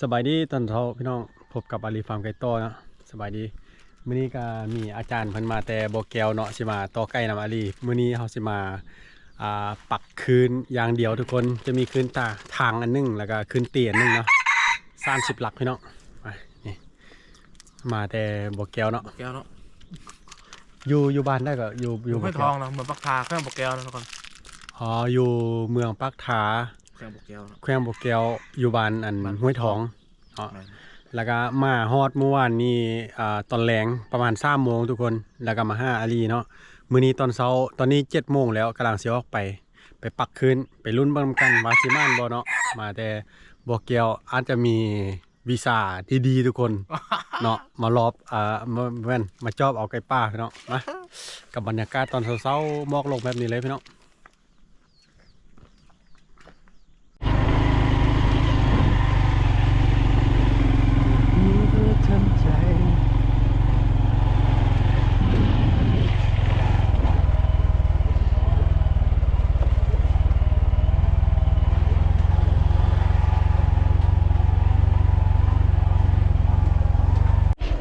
ສະບາຍດີຕອນເຊົ້າພີ່ນ້ອງ, ພົບກັບອາລີຟາມໄກ່ຕໍ່ເນາະ. ສະບາຍດີ. ມື້ນີ້ກໍມີອາຈານເພິ່ນມາແຕ່ບໍ່ແກ້ວເນາະ, ຊິມາຕໍ່ໄກ່ນຳອາລີ. ມື້ນີ້ເຮົາຊິມາ ອ່າ ປັກຄືນຢ່າງດຽວທຸກຄົນ. ຈະມີຄືນຕາທາງອັນໜຶ່ງ ແລ້ວກໍຄືນຕີອັນໜຶ່ງເນາະ. ສາມສິບຫຼັກພີ່ນ້ອງ. ມາ ນີ້ ມາແຕ່ບໍ່ແກ້ວເນາະ. ບໍ່ແກ້ວເນາະ. ຢູ່ ຢູ່ບ້ານໃດກໍ ຢູ່ ຢູ່ ຢູ່ຫ້ວຍທອງເນາະ, ເມືອງປາກທາ ແຂວງບໍ່ແກ້ວເນາະທຸກຄົນ. ອໍ ຢູ່ເມືອງປາກທາ ແຂວງບໍ່ແກ້ວເນາະ, ແຂວງບໍ່ແກ້ວ ຢູ່ບ້ານອັນ ບ້ານຫ້ວຍທອງເນາະ. ແມ່ນ. ແລ້ວກໍມາຮອດມື້ວານນີ້ ອ່າ ຕອນແລງປະມານສາມໂມງທຸກຄົນ, ແລ້ວກໍມາຫາອາລີເນາະ. ມື້ນີ້ຕອນເຊົ້າ ຕອນນີ້ເຈັດໂມງແລ້ວ ກຳລັງຊິອອກໄປ ໄປປັກຄືນ, ໄປລຸ້ນເບິ່ງນຳກັນວ່າຊິໝານບໍ່ເນາະ. ມາແຕ່ບໍ່ແກ້ວ ອາດຈະມີ ວີຊາດີໆ ທຸກຄົນເນາະ, ມາລອບ ອ່າ ມາ ແມ່ນ ມາຈອບເອົາໄກ່ປ່າພີ່ນ້ອງ. ມາ ກັບບັນຍາກາດຕອນເຊົ້າໆ ໝອກລົງແບບນີ້ເລີຍພີ່ນ້ອງ.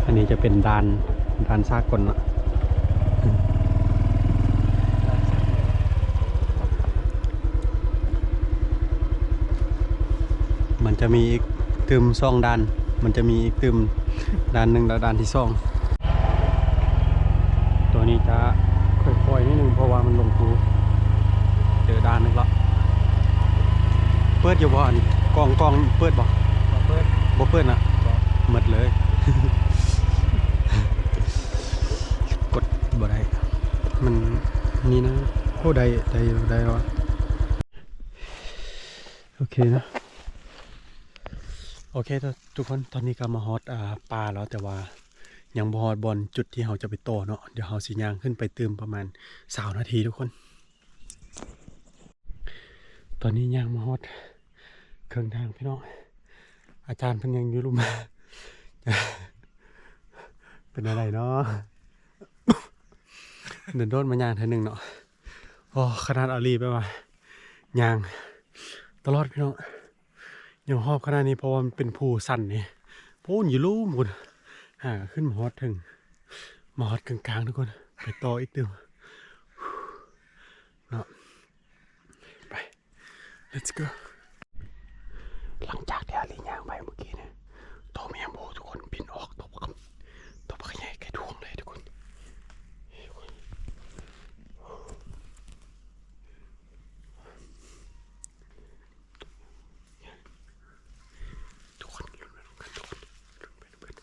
ອັນນີ້ຈະເປັນດ່ານ ດ່ານສາກົນເນາະ. ມັນຈະມີອີກຕື່ມສອງດ່ານ, ມັນຈະມີອີກຕື່ມດ່ານໜຶ່ງ ແລະ ດ່ານທີສອງ. ຕົວນີ້ຈະຄ່ອຍໆ ນິດໜຶ່ງ ເພາະວ່າມັນລົງພູ. ເຈີດ່ານອີກແລ້ວ. ເປີດຢູ່ບໍ່? ອັນນີ້ກ້ອງ ກ້ອງເປີດບໍ່? ບໍ່ເປີດ. ບໍ່ເປີດນະ? ບໍ່. ໝົດເລີຍ. ກົດບໍ່ໄດ້ ມັນນີ້ນະ. ໂອ້ ໄດ້ ໄດ້ຢູ່ ໄດ້ແລ້ວ. ໂອເຄນະ ໂອເຄທຸກຄົນ, ຕອນນີ້ກໍມາຮອດ ອ່າ ປ່າແລ້ວ, ແຕ່ວ່າຍັງບໍ່ຮອດບ່ອນຈຸດທີ່ເຮົາຈະໄປຕໍ່ເນາະ. ດຽວເຮົາຊິຍ່າງຂຶ້ນໄປຕື່ມປະມານຊາວນາທີທຸກຄົນ. ຕອນນີ້ຍ່າງມາຮອດເຄິ່ງທາງພີ່ນ້ອງ, ອາຈານເພິ່ນຍັງຢູ່ລຸ່ມ. ເປັນແນວໃດເນາະ? ໂດນໆ ມາຍ່າງເທື່ອໜຶ່ງເນາະ. ໂອ້ ຂະໜາດອາລີແບບວ່າຍ່າງຕະຫຼອດພີ່ນ້ອງ, ຍັງຫອບຂະໜາດນີ້ ເພາະວ່າມັນເປັນພູຊັນນີ້. ພຸ້ນຢູ່ລຸ່ມພຸ້ນ, ຫາຂຶ້ນມາຮອດເທິງ ມາຮອດກາງໆ ທຸກຄົນ, ໄປຕໍ່ອີກຕື່ມເນາະ. ໄປ let's go. ຫຼັງຈາກທີ່ອາລີຍ່າງໄປເມື່ອກີ້ນີ້ ໂຕແມງບໍ່ທຸກຄົນ ບິນອອກ ໂຕບັກ ໂຕບັກໃຫຍ່ໄກ່ດວງເລີຍທຸກຄົນ. ທຸກຄົນ ລຸ້ນໄປນຳກັນ ທຸກຄົນ ລຸ້ນໄປນຳກັນ.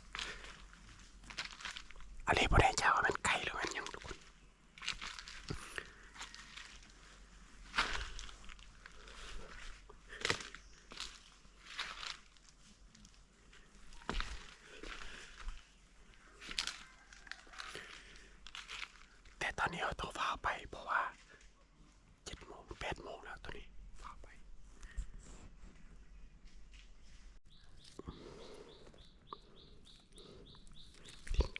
ອາລີບໍ່ແນ່ໃຈວ່າແມ່ນໄກ່ ຫຼື ແມ່ນຫຍັງທຸກຄົນ. ແຕ່ຕອນນີ້ເຮົາຕ້ອງຟ້າວໄປ ເພາະວ່າເຈັດໂມງ ແປດໂມງແລ້ວຕອນນີ້ ຟ້າວໄປ. ຕີນ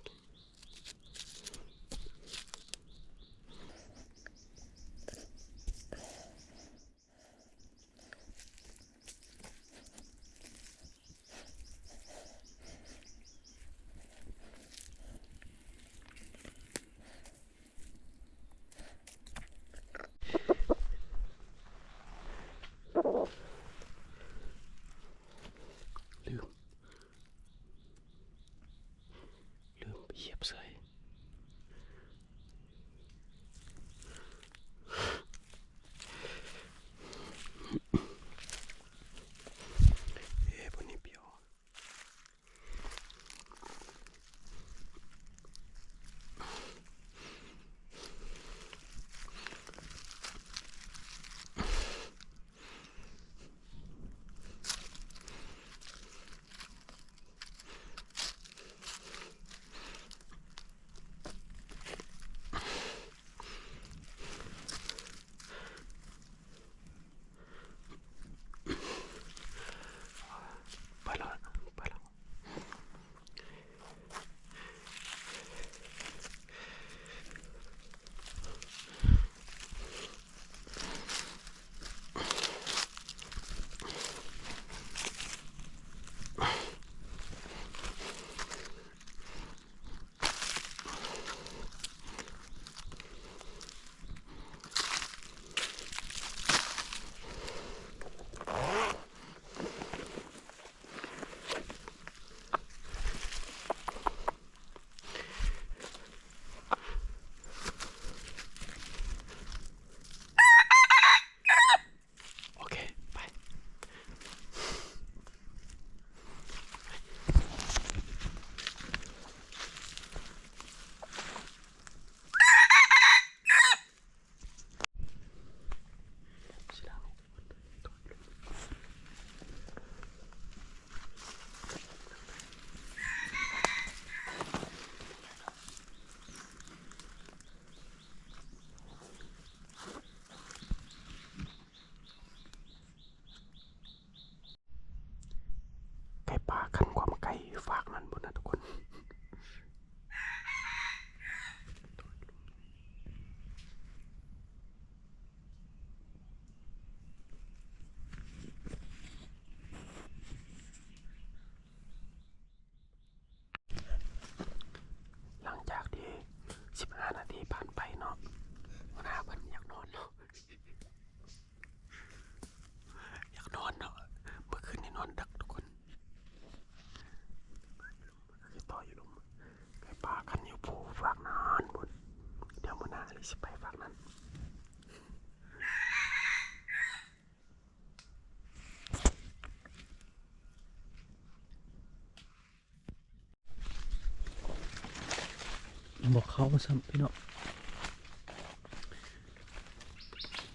ບໍ່ເຂົ້າຊ້ຳພີ່ນ້ອງ.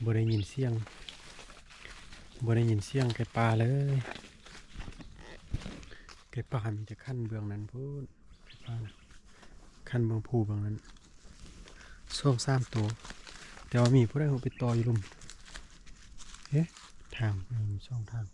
ບໍ່ໄດ້ຍິນສຽງ ບໍ່ໄດ້ຍິນສຽງໄກ່ປ່າເລີຍ. ໄກ່ປ່າມີແຕ່ຂັ້ນເບື້ອງນັ້ນພຸ້ນ ໄກ່ປ່ານະ ຂັ້ນເບື້ອງພູເບື້ອງນັ້ນ ສອງສາມໂຕ. ແຕ່ວ່າມີຜູ້ໃດຮູ້ໄປຕໍ່ຢູ່ລຸ່ມ. ເອີ ທາງ ເອີ ມີສອງທາງ.